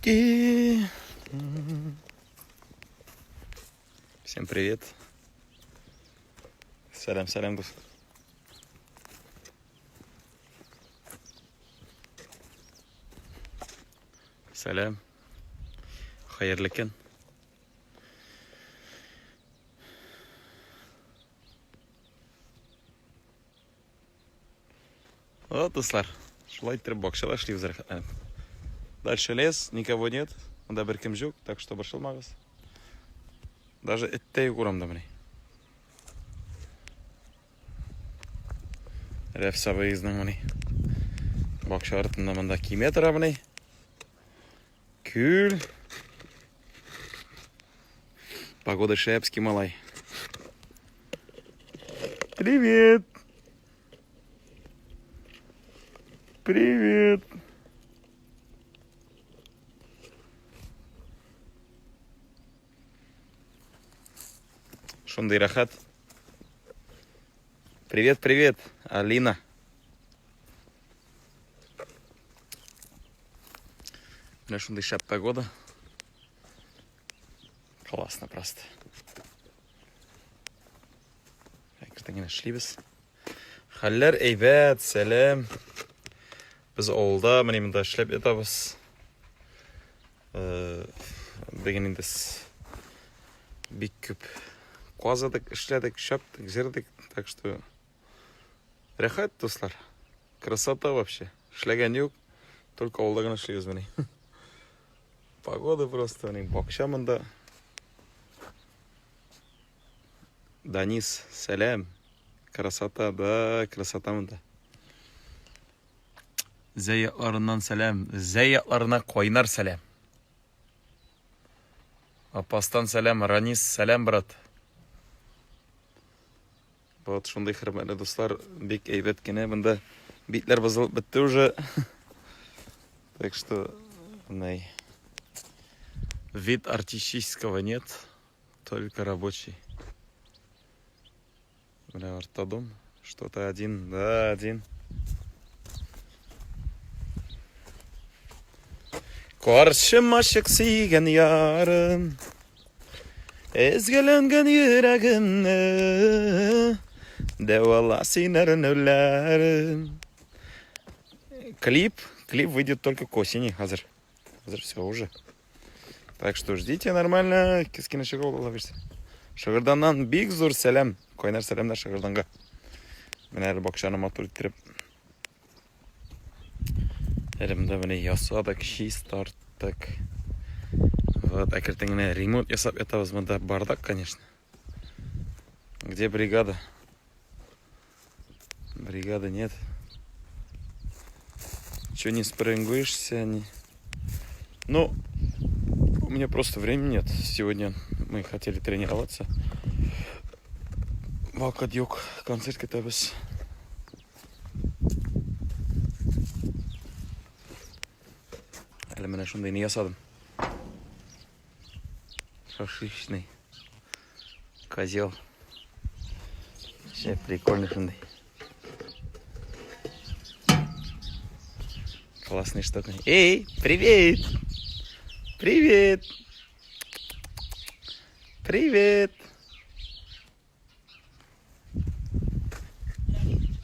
Ки. Всем привет. Сәлам, сәлам, дус. Сәлам. Хәерле көн. Вот, дуслар, шулай иттереп бакчада эшлибез рәхәтләнеп. Дальше лес, никого нет, монда беркем юк, так что борчылмагыз. Даже эт тә юк урамда менә. Рәфис абыегызның менә бакча артында монда киме тора менә. Күл. Погода шепский малай. Привет. Привет. Шундый рәхәт. Привет, привет, Алина. Менә шундый шәп погода. Классно просто. Әкртен генә эшлибез. Хәлләр әйбәт, сәлам. Без авылда, менә монда эшләп ятабыз. Э, бүген инде бик күп казыдык, эшләдек, чаптык, җырдык. Так что рәхәт, дуслар. Красота вообще. Эшләгән юк. Только авылда гына эшлибез менә. Погода просто, менә бакча монда. Данис, сәлам. Красота, да, красота монда. Зәй якларыннан сәлам. Зәй якларына кайнар сәлам. Апастан сәлам, Ранис, сәлам, брат. Вот шундый хөрмәтле дуслар, бик әйбәт кенә монда битләр бозылып бетте уже. Так что, най. Вид артистического нет, только рабочий. Бля, ортодом. Что-то один, да, один. Каршым ашык сөйгән ярым Эзгеләнгән йөрәгемне Дәвала син әрнүләрем. Клип, клип выйдет только к осени, хәзер. Хәзер все уже. Так что ждите нормально, кискене чыгу була бирсә. Шыгырданнан бик зур сәлам, кайнар сәламнәр Шыгырданга. Менә әле бакчаны матур иттереп Әле монда менә ясадык, чистарттык. Вот, әкертен генә ремонт ясап ятабыз. Монда бардак, конечно. Где бригада? Бригады нет. Че не спаррингуешься? Не... Ну, у меня просто времени нет. Сегодня мы хотели тренироваться. Вакыт юк, концерт көтәбез. Әле менә шундый не ясадым. Шашлычный козел. Вообще прикольный шундый. Классный штука. Эй, привет! Привет! Привет!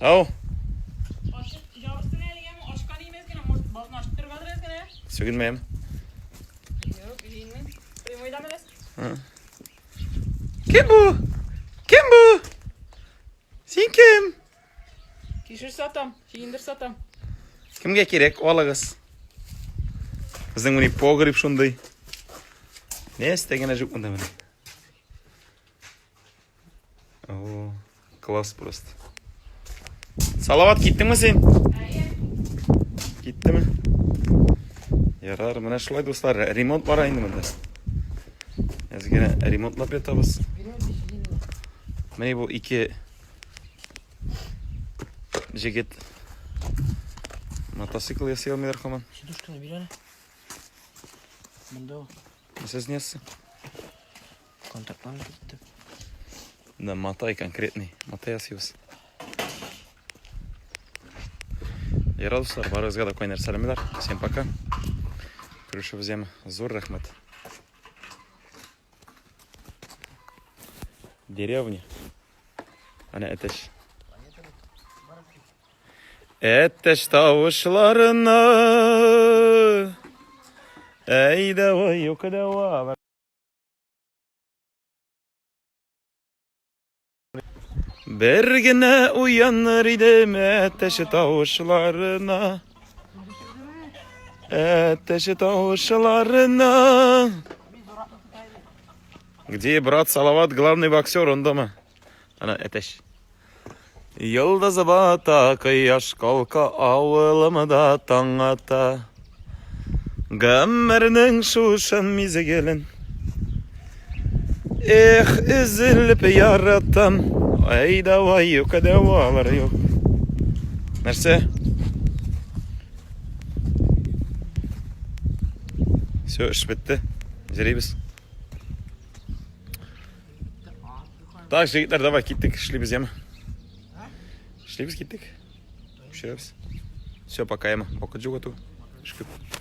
Ау. Сүгенмәм. Юк, җыенмыйм. Прямойдан беләсең. Кем бу? Кем бу? Син кем? Кишер сатам, чигендер сатам. Кемгә кирәк, алыгыз. Безнең менә погреб шундый. Нәрсә генә юк монда менә. О, класс просто. Салават, киттеңме син? Киттеме? Ярар, менә шулай дуслар, ремонт бара инде монда. Әз генә ремонтлап ятабыз. Менә бу ике җегет мотоцикл ясый алмыйлар һаман. Сидушканы бир әле. Монда ул. Сез нәрсә? Контактларын кертте. Да, матай конкретный. Матай ясыйбыз. Ярар, дуслар, барыгызга да кайнар сәламнәр. Всем пока. Күрешебез яме. Зур рәхмәт. Деревня. Әнә әтәч. Әтәч тавышларына Әйдә вай, юк дәва. Бер генә уяныр идем әтәч тавышларына. Әтәч тавышларына. Где брат Салават, главный боксер, он дома. Ана әтәч. Йолдыз бата, кояш калка, авылымда таң ата. Гомернең шушы мизгелен Эх, өзелеп яратам. Ай, давай, юк, дәвалар юк. Нәрсә? Все, эш бетте. Җөрибез. Так, җегетләр, давай киттек, эшлибез, яме. Эшлибез, киттек. Күчерәбез. Все, пока, яме. Вакыт юк ату. Эш күп.